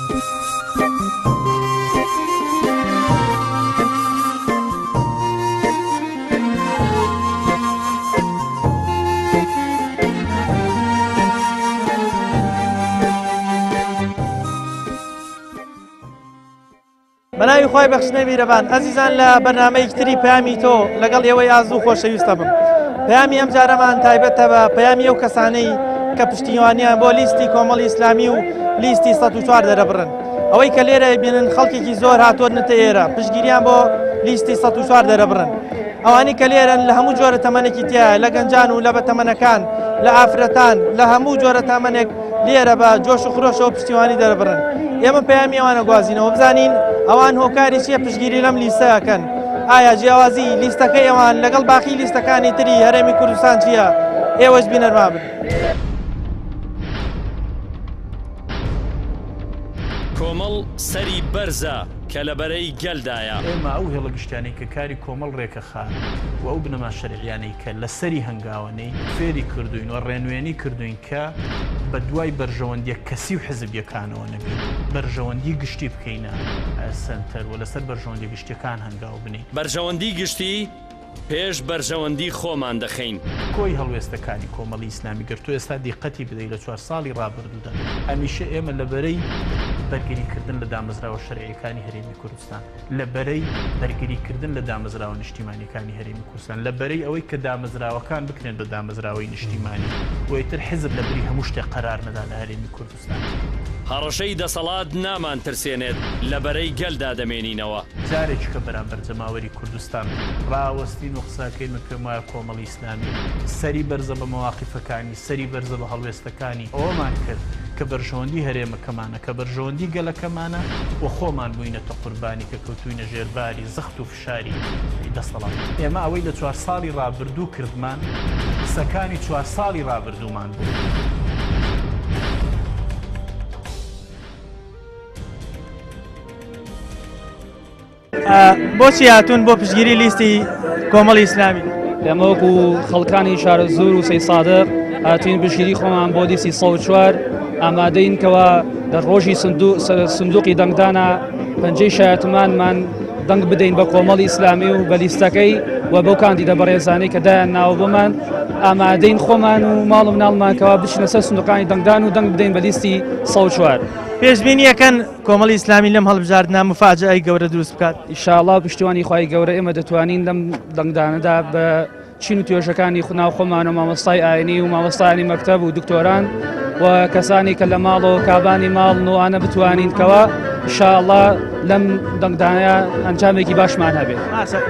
بەناوی خوای بەخشنەی میرەبان ئەزیزان لە بەرنامەیەکی تری پەیامی تۆ لەگەڵ ئێوەی ئاز و خۆشەویستە بم پەیامی ئەم جارەمان تایبەتە بە پەیامی ئەو کەسانەی کە پشتیوانیان بۆ لیستی کۆمەڵی ئیسلامی و لیستی 104 دەرەبڕن ئەوەی کە لێرە بینن خەڵکێکی زۆر هاتووەتە ئێرە پشتگیریان بۆ لیستی 104 دەرەبڕن ئەوانی کە لێرەن لە هەموو جۆرە تەمەنێکی تایە لە گەنجان و لە بەتەمەنەکان لە ئافرەتان لە هەموو جۆرە تەمەنێک لێرە بە جۆش و خرۆشەوە پشتیوانی دەربڕن ئێمە پەیامی ئەوانە گوازینەوە بزانین ئەوان هۆکاری چییە پشتگیری لەم لیستەکەن ئایا جیاوازی لیستەکەی ئەوان لەگەڵ باقی لیستەکانی تری هەرێمی کوردستان چییە ئێوەش بینەرما بن. کۆمەڵ سەری بەرزە کە لە بەرەی گەلدایە. ئێمە ئەو هێڵە گشتیانەی کە کاری کۆمەڵ رێکەخا و ئەو بنەما شەرعیانەی کە لەسەری هەنگاوە نێین فێری کردووین و ڕێنوێنی کردووین کە بە دوای بەرژەوەندیە کەسی و حزبیەکانەوە نەبین، بەرژەوەندی گشتی بکەینە سەنتەر و لەسەر بەرژەوەندیە گشتیەکان هەنگاو بنێین. بەرژەوەندی گشتی پێش بەرژەوەندی خۆمان دەخەین. کۆی هەڵوێستەکانی کۆمەڵی ئیسلامی گەر تۆ ئێستا دیقەتی بدەی لە 4 ساڵی ڕابردوودا هەمیشە ئێمە لە بەرەی بەرگریکردن لە دامەزراوە شەرعیەکانی هەرێمی کوردستان، لە بەرەی بەرگریکردن لە دامەزراوە نیشتیمانیەکانی هەرێمی کوردستان، لە بەرەی ئەوەی کە دامەزراوەکان بکرێن بە دامەزراوەی نیشتیمانی و ئیتر حزب لە بری هەموو شتێک قەرار نەدا لە هەرێمی کوردستان. هەڕەشەی دەسەڵات نامانترسێنێت، لە بەرەی گەلدا دەمێنینەوە. جارێکی کە بەرامبەر جەماوەری کوردستان ڕاوەستین و قسەکەین، من پێم وایە کۆمەڵی ئیسلامی سەری بەرزە بە مەواقیفەکانی، سەری بەرزە بە هەڵوێستەکانی. ئەوەمان کرد کە بەرژەوەندی هەرێمەکەمانە، کە بەرژەوەندی گەلەکەمانە و خۆمان بووینەتە قوربانی کە کەوتووینە ژێر باری زەخت و فشاری دەسەڵات. ئێمە ئەوەی لە 4 ساڵی ڕابردوو کردمان، قسەکانی 4 ساڵی ڕابردوومان بوو. بۆچی هاتوون بۆ پشتگیری لیستی کۆمەڵی ئیسلامی؟ ئێمە وەکو خەڵکانی شارەزوور و سەیدسادق هاتوین پشتگیری خۆمان بۆ لیستی 104 ئامادەین کەوا لە ڕۆژی سندوقی دەنگدانە پەنجەی شایەتمانمان دەنگ بدەین بە کۆمەڵی ئیسلامی و بە لیستەکەی و بەو کاندیدە بەڕێزانەی کە دایان ناوە بۆمان ئامادەین خۆمان و ماڵ و مناڵمان کەوا بچینە سەر سندوقانی دەنگدان و دەنگ بدەین بە لیستی 104. پێشبینیەکەن کۆمەڵی ئیسلامی لەم هەڵبژاردنە مفاجئەی گەورە دروست بکات؟ ئیشاڵا پشتیوانی خوای گەورە ئێمە دەتوانین لەم دەنگدانەدا بە چین و توێژەکانی خناو خۆمان و مامۆستای ئاینی و مامۆستایانی مەکتەب و دکتۆران و کەسانی کە لە ماڵەوە کابانی ماڵن و ئانە بتوانین کەوا ئیشاڵا لەم دەنگدانە ئەنجامێکی باشمان هەبێت.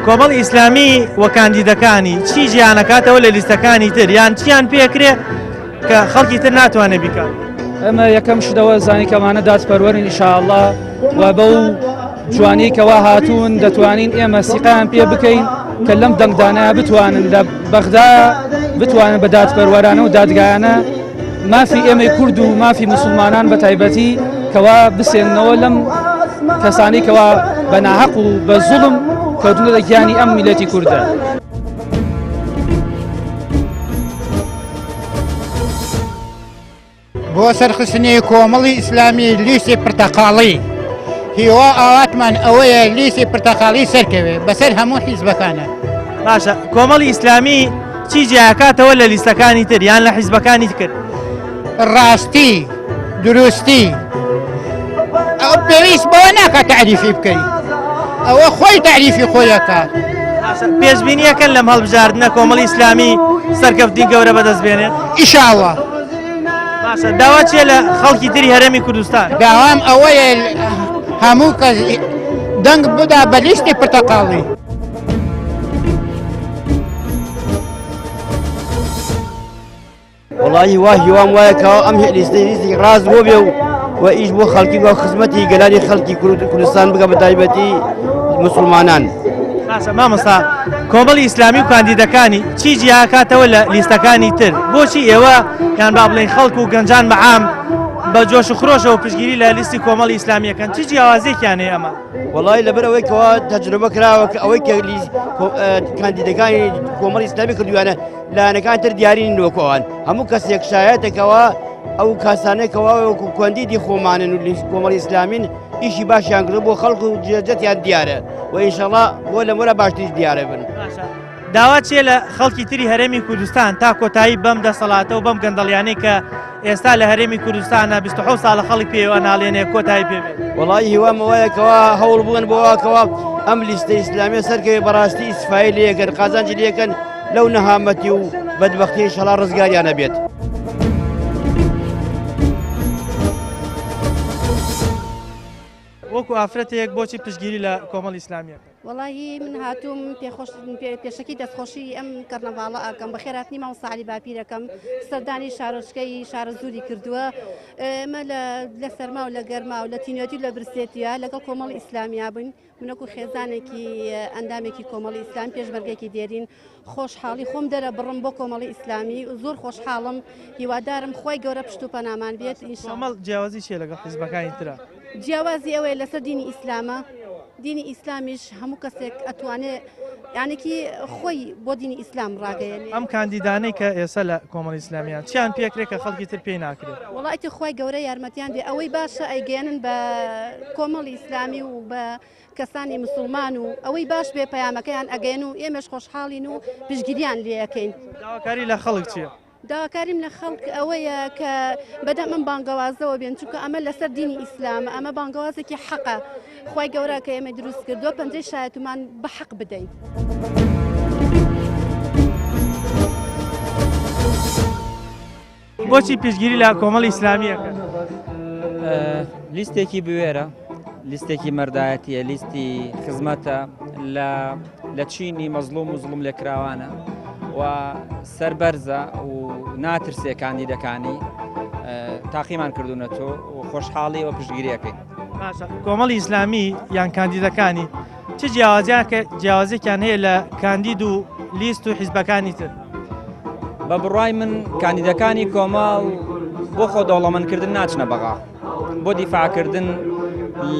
کۆمەڵی ئیسلامی و کاندیدەکانی چی جیانەکاتەوە لە لیستەکانی تر یان چیان پێکرێ کە خەڵکی تر ناتوانێت بیکات؟ ئەمە یەکەم شتەوە زانی کەمانە دادپەروەرن ئیشاڵا و بەو جوانی کەوا هاتوون دەتوانین ئێمە سیقیان پێ بکەین کە لەم دەنگدانە بتوانن لە بەغدا بتوانن بە دادپەروەرانە و دادگایانە مافی ئێمەی کورد و مافی مسلمانان بە تایبەتی کەوا بسێننەوە لەم کەسانی کەوا بە ناحەق و بە زوڵم کەوتنە لە گیانی ئەم میلەتی کوردە. بۆ سەرخستنی کۆمەڵی ئیسلامی لیستی پرتەقاڵی هیوا ئاواتمان ئەوەیە لیستی پرتەقاڵی سەرکەوێ بەسەر هەموو حیزبەکانە. باشە کۆمەڵی ئیسلامی چی جیاکاتەوە لە لیستەکانی تر یان لە حیزبەکانی تر؟ ڕاستی دروستی ئەو پێویست بەوە ناکات تعریفی بکەی ئەوە خۆی تعریفی خۆیەکە. پێشبینیەکەن لەم هەڵبژاردنە کۆمەڵی ئیسلامی سەرکەوتنی گەورە بەدەست بێنێت؟ ئیشاڵڵا. باشە داوا چییە لە خەڵکی تری هەرێمی کوردستان؟ داوام ئەوەیە هەموو کەس دەنگ بدا بە لیستی پرتەقاڵی. وەڵایی وا هیوام وایە کە ئەم لیستەی لیستی ڕاست بۆ بێ و و ئیش بۆ خەڵکی بۆ خزمەتی گەلانی خەڵکی کوردستان بگە بە تایبەتی مسلمانان. باشە مامۆستا کۆمەڵی ئیسلامی و کاندیدەکانی چی جیاکاتەوە لە لیستەکانی تر؟ بۆچی ئێوە یان با بڵێن خەڵک و گەنجان بەعام بە جۆش و خرۆشەوە پشتگیری لە لیستی کۆمەڵی ئیسلامیەکەن چی جیاوازێکیان هەیە ئەمە؟ وەڵی لەبەر ئەوەی کەوا تەجربە کراوە کە ئەوەی کە کاندیدەکانی کۆمەڵی ئیسلامی کردویانە لایەنەکان تر دیاری نین وەکو ئەوان هەموو کەسێک شایەتێکەوە. ئەو کاسانەی کەوا وەکو کاندیدی خۆمانن و لیست کۆمەڵی ئیسلامین ئیشی باشیان کردو بۆ خەڵک و جێجەتیان دیارە و ئینشەڵا بۆ لەمەرە باشتریش دیارە بن. داوا چییە لە خەڵکی تری هەرێمی کوردستان تا کۆتایی بەم دەسەڵاتە و بەم گەندەڵیانەی کە ئێستا لە هەرێمی کوردستانە 27 ساڵە خەڵک پێوە ناڵێنێ کۆتایی پێ بێت؟ وەڵی هیوام ئەوەیە کەوا هەوڵ بوون بۆ کەوا ئەم لیستە ئیسلامیە سەرکەوێ بەڕاستی ئیسفای لێکەن قازانجی لێکەن لەو نەهامەتی و بەدبەختی ئینشەڵا ڕزگاریانە بێت. وەکو ئافرەتێک بۆچی پشتگیری لە کۆمەڵی ئیسلامیەکە؟ وەڵاهی من هاتووم پێخۆش پێشەکی دەستخۆشی ئەم کەرنەڤاڵە ئەکەم بەخێراتنی مامۆستا عەلی باپیرەکەم سەردانی شارۆچکەی شارەزووری کردووە ئێمە لە سەرما و لە گەرما و لە تینوێتی و لە برسێتیە لەگەڵ کۆمەڵی ئیسلامیا بووین من وەکو خێزانێکی ئەندامێکی کۆمەڵی ئیسلام پێشمەرگێکی دێرین خۆشحاڵی خۆم دەرەبڕم بۆ کۆمەڵی ئیسلامی زۆر خۆشحاڵم هیوادارم خوای گەورە پشت و پەنامان بێت ان شاء کۆمەڵ جیاوازی چیە لەگەڵ حیزبەکانی ترا؟ جیاوازی ئەوەیە لەسەر دینی ئیسلامە دینی ئیسلامیش هەموو کەسێک ئەتوانێ یانێکی خۆی بۆ دینی ئیسلام ڕاگەیەنێ. ئەم کاندیدانەی کە ئێستا لە کۆمەڵی ئیسلامیان چیان پێکرێ کە خەڵکی تر پێی ناکرێ؟ وەڵا ئیتر خوای گەورە یارمەتیان بێ ئەوەی باشە ئەیگەیەنن بە کۆمەڵی ئیسلامی و بە کەسانی مسوڵمان و ئەوەی باش بێ پەیامەکەیان ئەگەیەن و ئێمەش خۆشحاڵین و پشتگیریان لێ ئەکەین. داواکاری لە خەڵک چییە؟ داواکاریم لە خەڵک ئەوەیە کە بەدەم ئەم بانگەوازەوە بێن چونکە ئەمە لەسەر دینی ئیسلامە ئەمە بانگەوازێکی حەقە خوای گەورە کە ئێمەی دروست کردووە پەنجەی شایەتمان بە حەق بدەین. بۆچی پشتگیری لە کۆمەڵی ئیسلامی ئەکەن؟ لیستێکی بوێرە، لیستێکی مەردایەتیە، لیستی خزمەتە لە لە چینی مەزڵوم و زوڵم لێکراوانە و سەربەرزە و ناترسێ کاندیدەکانی تاقیمان کردوونەتۆ و خۆشحاڵی و پشتگیریەکەین. باشە کۆمەڵی ئیسلامی یان کاندیدەکانی چ جیاوازیەکیان هەیە لە کاندید و لیست و حیزبەکانی تر؟ بە بڕوای من کاندیدەکانی کۆمەڵ بۆ خۆ دەوڵەمەندکردن ناچنە بەغا بۆ دیفاعکردن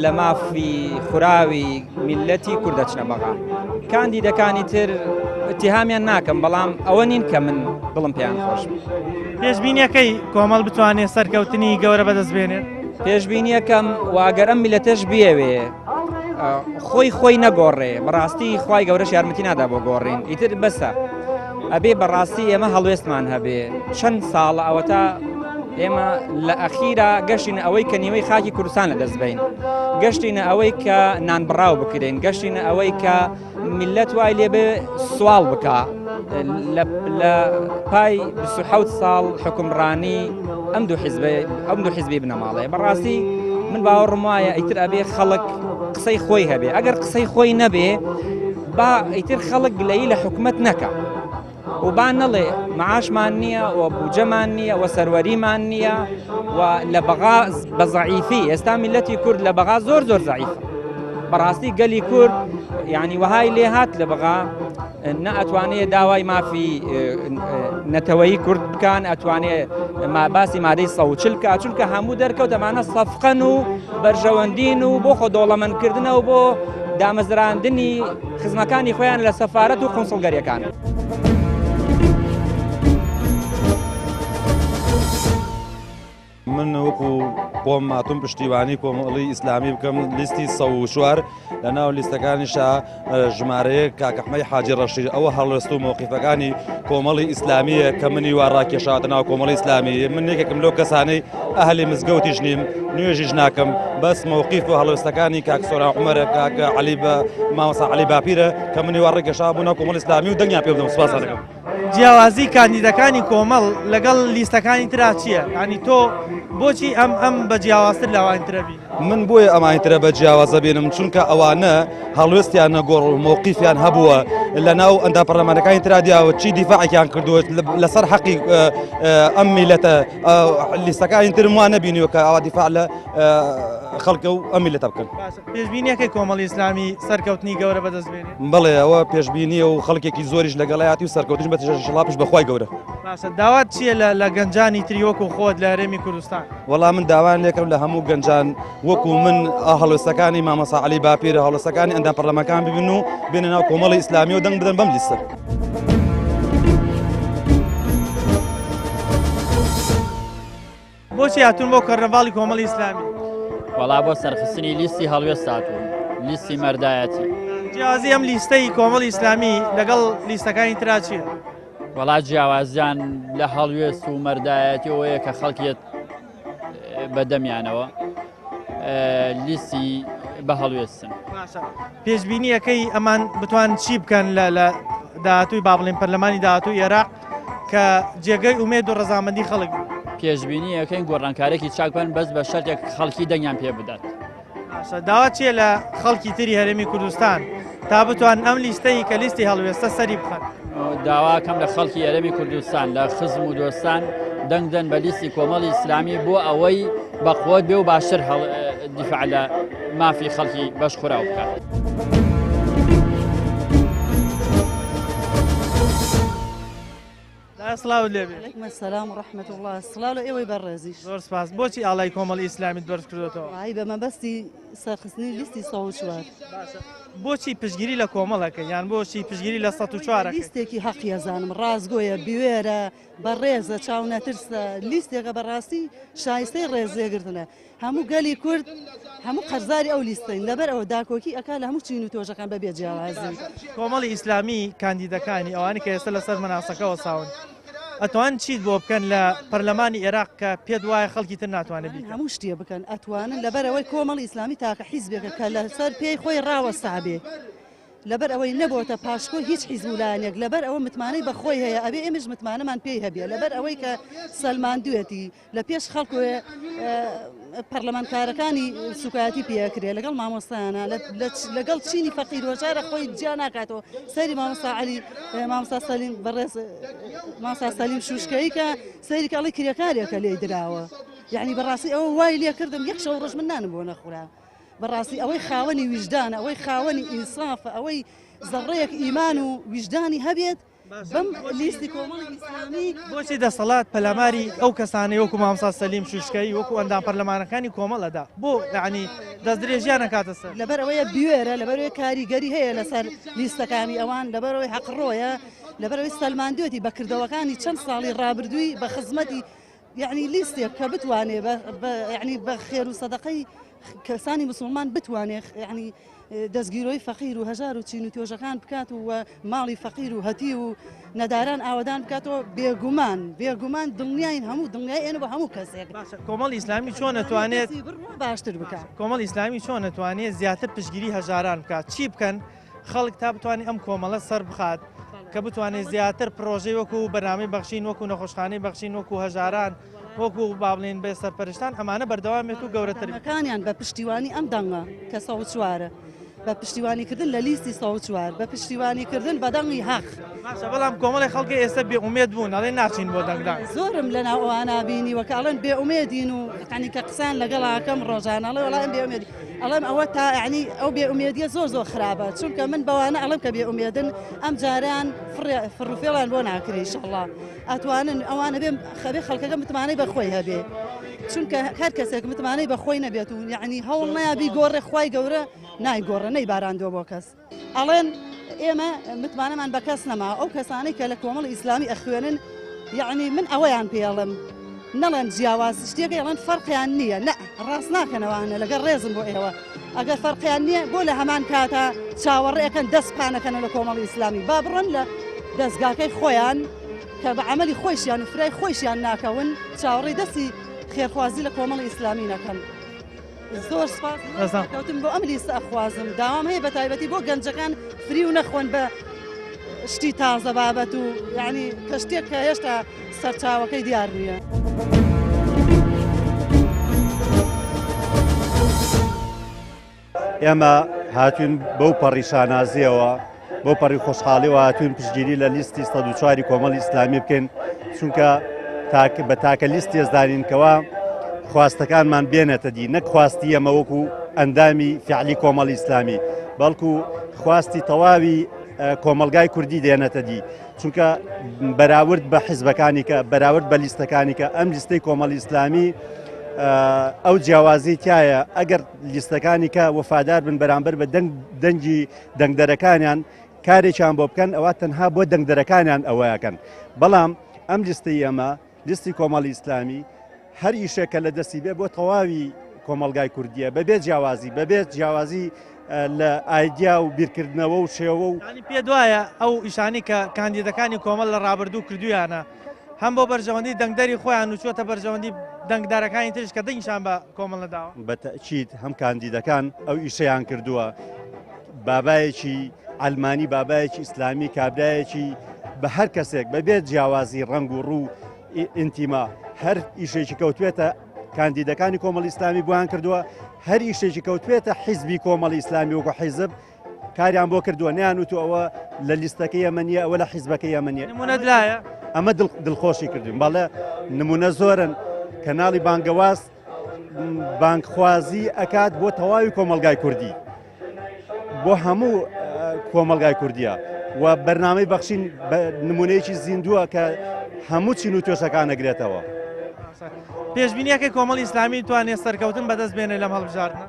لە مافی خوراوی میلەتی کورد دەچنە بەغا کاندیدەکانی تر اتهامیان ناکەم بەڵام ئەوە نین کە من دڵم پێیان خۆش پێشبینیەکەی کۆمەڵ بتوانێت سەرکەوتنی گەورە بەدەست بێنێت پێشبینیەکەم واگەر ئەم میلەتەش بیەوێ خۆی خۆی نەگۆڕێ بەڕاستی خوای گەورەش یارمەتی نادا بۆ گۆڕین ئیتر بەسە ئەبێ بەڕاستی ئێمە هەڵوێستمان هەبێ چەند ساڵە ئەوەتا ئێمە لە ئەخیرا گەشتینە ئەوەی کە نیوەی خاکی کوردستان لە دەست بین گەشتینە ئەوەی کە نانبڕاو بکرێن گەشتینە ئەوەی کە میللەت وای لێ بێ سواڵ بکا لە پای 27 ساڵ حکومڕانی ئەم دوو حیزب ئەم دوو حیزبی بنەماڵەیە بەڕاستی من باوەڕم وایە ئیتر ئەبێ خەڵک قسەی خۆی هەبێ ئەگەر قسەی خۆی نەبێ با ئیتر خەڵک گلەیی لە حکومت نەکا و با نەڵێ معاشمان نییە و بودجەمان نییە و سەروەریمان نییە و لە بەغا بە زەعیفی ئێستا میلەتی کورد لە بەغا زۆر زۆر زەعیفە بەڕاستی گەلی کورد یعنی وەهای لێ هات لە بەغا نە ئەتوانێ داوای مافی نەتەوەیی کورد بکان ئەتوانێ باسی مادەی سەوچل بکە چونکە هەموو دەرکەوت ئەمانە سەفقەن و بەرژەوەندین و بۆ خۆ دەوڵەمەندکردنەوە بۆ دامەزراندنی خزمەکانی خۆیان لە سەفارەت و قونسڵگەریەکان. من وەکو خۆم هاتووم پشتیوانی کۆمەڵی ئیسلامی بکەم لیستی 104 لە ناو لیستەکانیشا ژمارەیە کاک ئەحمەدی حاجی ڕەشید ئەوە هەڵوێست و مەوقیفەکانی کۆمەڵی ئیسلامیە کە منی وا ڕاکێشاوەتە ناو کۆمەڵی ئیسلامی من یەکێکم لەو کەسانەی ئەهلی مزگەوتیش نیم نوێژیش ناکەم بەس مەوقیف و هەڵوێستەکانی کاک سۆران عومەرە کاک عەلی بە مامۆستا عەلی باپیرە کە منی وا ڕێکێشا بوو ناو کۆمەڵی ئیسلامی و دەنگیان پێ بدەم سوپاسیان دەکەم. جیاوازی کاندیدەکانی کۆمەڵ لەگەڵ لیستەکانی ترا چییە؟ یانی تۆ بۆچی ئەم ئەم بە جیاوازتر لەوانی ترە بینی؟ من بۆیە ئەمانی ترە بە جیاوازە بینم چونکە ئەوانە هەڵوێستیان نەگۆڕ و مەوقیفیان هەبووە لە ناو ئەندام پەرلەمانەکانی ترا دیاوە چی دیفاعێکیان کردووە لەسەر حەقی ئەم میلەتە لیستەکانی ترم وا نەبینیوە کە ئەوە دیفاع لە خەڵکە و ئەم میلەتە بکەن. پێشبینیەکەی کۆمەڵی ئیسلامی سەرکەوتنی گەورە بەدەست بێنێ؟ بەڵێ ئەوە پێشبینیە و خەڵکێکی زۆریش لەگەڵیاتی و سەرکەوتنش بە تێشەڵا پشت بەخوای گەورە. باشە داوات چییە لە گەنجانی تری وەکو خۆت لە هەرێمی کوردستان؟ وەڵا من داوایان لێکردم لە هەموو گەنجان وەکو من هەڵوێستەکانی مامۆستا عەلی باپیرە هەڵوێستەکانی ئەندام پەرلەمانەکان ببین و بێنە ناو کۆمەڵی ئیسلامی و دەنگ بدەن بەم لیستە. بۆچی هاتوون بۆ کەرنەڤاڵی کۆمەڵی ئیسلامی؟ وەڵا بۆ سەرخستنی لیستی هەڵوێست هاتوون، لیستی مەردایەتی. جیاوازی ئەم لیستەی کۆمەڵی ئیسلامی لەگەڵ لیستەکانی ترا چییە؟ وەڵا جیاوازیان لە هەڵوێست و مەردایەتی ئەوەیە کە خەڵکیت بە دەمیانەوە لیستی بە هەڵوێستن. باشە پێشبینیەکەی ئەمان بتوان چی بکەن لە لە داهاتووی با بڵێن پەرلەمانی داهاتووی عێراق کە جێگەی ئومێد و ڕەزامەندی خەڵک بێت؟ پێشبینی ئەکەین گۆڕانکارێکی چاک بن بەس بە شەرتێک خەڵکی دەنگیان پێ بدات. باشە داوا چییە لە خەڵکی تری هەرێمی کوردستان تا بتوان ئەم لیستەی کە لیستی هەڵوێستە سەری بخەن؟ داواکەم لە خەڵکی هەرێمی کوردستان لە خزم و دۆستان دەنگدەن بە لیستی کۆمەڵی ئیسلامی بۆ ئەوەی بەقوت بێ و باشتر دیفاع لە مافی خەڵکی بەش خوراو بکات. سڵاوت لێ بێ. علیکم السلام و رحمة الله سڵاو لە ئێوەی بەڕێزیش. زۆر سپاس. بۆچی ئاڵای کۆمەڵی ئیسلامیت بەرز کردۆتەوە؟ وەڵایی بە مەبەستی سەرخستنی لیستی 104. باشە بۆچی پشتگیری لە کۆمەڵ ئەکەی یان بۆچی پشتگیری لە 104 ئەکەی؟ لیستێکی هەقی ئەزانم ڕاستگۆیە بوێرە بەڕێزە چاونەترسە لیستێکە بەڕاستی شایستەی ڕێزلێگرتنە هەموو گەلی کورد هەموو قەرزاری ئەو لیستەین لەبەر ئەوە داکۆکی ئەکا لە هەموو چین و تۆژەکان بەبێ جیاوازی. کۆمەڵی ئیسلامی کاندیدەکانی ئەوانەی کە ئێستا لەسەر مەناسەکە وەساون ئەتوان چیت بۆ بکەن لە پەرلەمانی ئێراق کە پێت وایە خەڵکی تر ناتوانێت بیکەن؟ هەموو شتێ بکەن ئەتوانن لەبەر ئەوەی کۆمەڵی ئیسلامی تاکە حیزبێکە کە لەسەر پێی خۆی ڕاوەستابێ لەبەر ئەوەی نەبۆتە پاشکۆی هیچ حیزب و لایەنێک لەبەر ئەوە متمانەی بە خۆی هەیە ئەبێ ئێمەش متمانەمان پێی هەبێ لەبەر ئەوەی کە سەلماندوێتی لە پێش خەڵک پەرلەمانکارەکانی سوکایەتی پێکرێ لەگەڵ مامۆستایانە لەگەڵ چینی فەقیر وەژارە خۆی جیا ناکاتەوە سەیری مامۆستا عەلی مامۆستا سەلیم بەڕێز مامۆستا سەلیم شوشکەیی کە سەیری کە ئەڵێ کرێکارێکە لێی دراوە یعنی بەڕاستی ئەوە وای لێ کردم یەک شەو ڕۆژ من نانم بۆ نەخورا بەڕاستی ئەوەی خاوەنی ویژدانە ئەوەی خاوەنی ئینسافە ئەوەی زەڕەیەک ئیمان و ویژدانی هەبێت بەم لیستی کۆمەڵی ئیسلامی. بۆچی دەسەڵات پەلاماری ئەو کەسانەی وەکو مامۆستا سەلیم شوشکەیی وەکو ئەندام پەرلەمانەکانی کۆمەڵ ئەدا بۆ یەعنی دەستدرێژیان ئەکاتە سەر؟ لەبەر ئەوەیە بوێرە، لەبەر ئەوەی کاریگەری هەیە لەسەر لیستەکانی ئەوان، لەبەر ئەوەی حەقڕۆیە، لەبەر ئەوەی سەلماندوێتی بە کردەوەکانی چەند ساڵی ڕابردووی بە خزمەتی یەعنی لیستێک کە بتوانێ بە یەعنی بە خێر و سەدەقەی کەسانی مسوڵمان بتوانێ یەعنی دەستگیرۆی فەقیر و هەژار و چین و توێژەکان بکات و ماڵی فەقیر و هەتی و نەداران ئاوەدان بکاتەوە بێگومان بێگومان دڵنیاین هەموو دڵنیای ئێنە بە هەموو کەسێک باشە کۆمەڵی ئیسلامی چۆن ئەتوانێت باشتر بکات کۆمەڵی ئیسلامی چۆن ئەتوانێت زیاتر پشتگیری هەژاران بکات چی بکەن خەڵک تا بتوانێت ئەم کۆمەڵە سەر بخات کە بتوانێت زیاتر پرۆژەی وەکو بەرنامەی بەخشین وەکو نەخۆشخانەی بەخشین وەکو هەژاران وەکو با بڵێین بێ سەرپەرشتان ئەمانە بەردەوام بێت و گەورەتر بێت. کانیان بە پشتیوانی ئەم دەنگە کە 104 بە پشتیوانی کردن لە لیستی 104 بە پشتیوانی کردن بە دەنگی هەق. باشە بەڵام کۆمەڵی خەڵکی ئێستا بێ ئومێد بوون ئەڵێن ناچین بۆ دەنگدان. زۆرم لە ناو ئەوانە بینیوە کە ئەڵێن بێ ئومێدین و یانی کە قسەیان لەگەڵ ئەکەم ڕۆژانە ئەڵێ وەڵا ئێمە بێ ئومێدین ئەڵێم ئەوە تا یانی ئەو بێ ئومێدیە زۆر زۆر خراپە چونکە من بەوانە ئەڵێم کە بێ ئومێدن ئەم جارەیان فڕوفێڵیان بۆ ناکرێ ئیشەڵڵا. ئەتوانن ئەوانە بێ خەبێ خەڵکەکە متمانەی بە خۆی هەبێ چونکە هەر کەسێک متمانەی بە خۆی نەبێت و یعنی هەوڵ نابی گۆڕێ خوای گەورە نایگۆڕێ نەیباراندووە بۆ کەس ئەڵێن ئێمە متمانەمان بە کەس نەما ئەو کەسانەی کە لە کۆمەڵی ئیسلامی ئەخوێنن یعنی من ئەوەیان پێڵم نەڵێن جیاواز شتێکە ئەڵێن فەرقیان نییە نە ڕاست ناکەنەوانە لەگەڵ ڕێزم بۆ ئێوە ئەگەر فەرقیان نییە بۆ لە هەمان کاتا چاوەڕێ ئەکەن دەست پانەکەنە لە کۆمەڵی ئیسلامی با بڕۆن لە دەستگاکەی خۆیان کە بە عملی خۆیشیان و فرای خۆیشیان ناکەون چاوەڕێی دەستی خێرخوازی لە کۆمەڵی ئیسلامی نەکەن. زۆر سپاس کەوتم بۆ ئەم لیستە ئەخوازم داوام هەیە بە تایبەتی بۆ گەنجەکان فریو نەخۆن بە شتی تازە بابەت و یعنی کە شتێک کە هێشتا سەرچاوەکەی دیار نییە. ئێمە هاتوین بەو پەڕی شانازیەوە بەو پەڕی خۆشحاڵیەوە هاتوین پشتگیری لە لیستی 104 کۆمەڵی ئیسلامی بکەین چونکە تاک بە تاکە لیست تێزدانین کەوا خواستەکانمان بێنێتە دی نەک خواستی ئێمە وەکو ئەندامی فعلی کۆمەڵی ئیسلامی بەڵکو خواستی تەواوی کۆمەلگای کوردی دێنێتە دی چونکە بەراورد بە حیزبەکانی کە بەراورد بە لیستەکانی کە ئەم لیستەی کۆمەڵی ئیسلامی ئەو جیاوازی تایە ئەگەر لیستەکانی کە وەفادار بن بەرامبەر بە دەنگ دەنگی دەنگدەرەکانیان کارێکیان بۆ بکەن ئەوە تەنها بۆ دەنگدەرەکانیان ئەوەیەکەن بەڵام ئەم لیستی ئەمە لیستی کۆمەڵی ئیسلامی هەر ئیشێک کە لە دەستی بێ بۆ تەواوی کۆمەڵگای کوردیە بەبێ جیاوازی بەبێ جیاوازی لە ئایدیا و بیرکردنەوە و شێوە و یانی پێت وایە ئەو ئیشانەی کە کاندیدەکانی کۆمەڵ لە ڕابردوو کردوویانە هەم بۆ بەرژەوەندی دەنگدەری خۆیان و چووەتە بەرژەوەندی دەنگدارەکانی تریش کە دەنگیشان بە کۆمەڵ نەداوە؟ بە تەئکید هەم کاندیدەکان ئەو ئیشەیان کردووە بابایەکی عەلمانی بابایەکی ئیسلامی کابرایەکی بە هەر کەسێک بەبێ جیاوازی ڕەنگ و ڕوو ئینتیما هەر ئیشێکی کەوتوێتە کاندیدەکانی کۆمەڵی ئیسلامی بۆیان کردووە هەر ئیشێکی کەوتوێتە حیزبی کۆمەڵی ئیسلامی وەکو حیزب کاریان بۆ کردووە نیان وتو ئەوە لە لیستەکەی ئەمە نییە ئەوە لە حیزبەکەی ئەمە نییە نمونەت لایە ئەمە دڵخۆشی کردوین بەڵێ نمونە زۆرن کەناڵی بانگەواز بانگخوازی ئەکات بۆ تەواوی کۆمەڵگای کوردی بۆ هەموو کۆمەڵگای کوردیە و بەرنامەی بەخشین نمونەیەکی زیندووە کە هەموو چین و توێژەکان ئەگرێتەوە. پێشبینیەکەی کۆمەڵی ئیسلامی توانێت سەرکەوتن بەدەست بێنێ لەم هەڵبژاردنە؟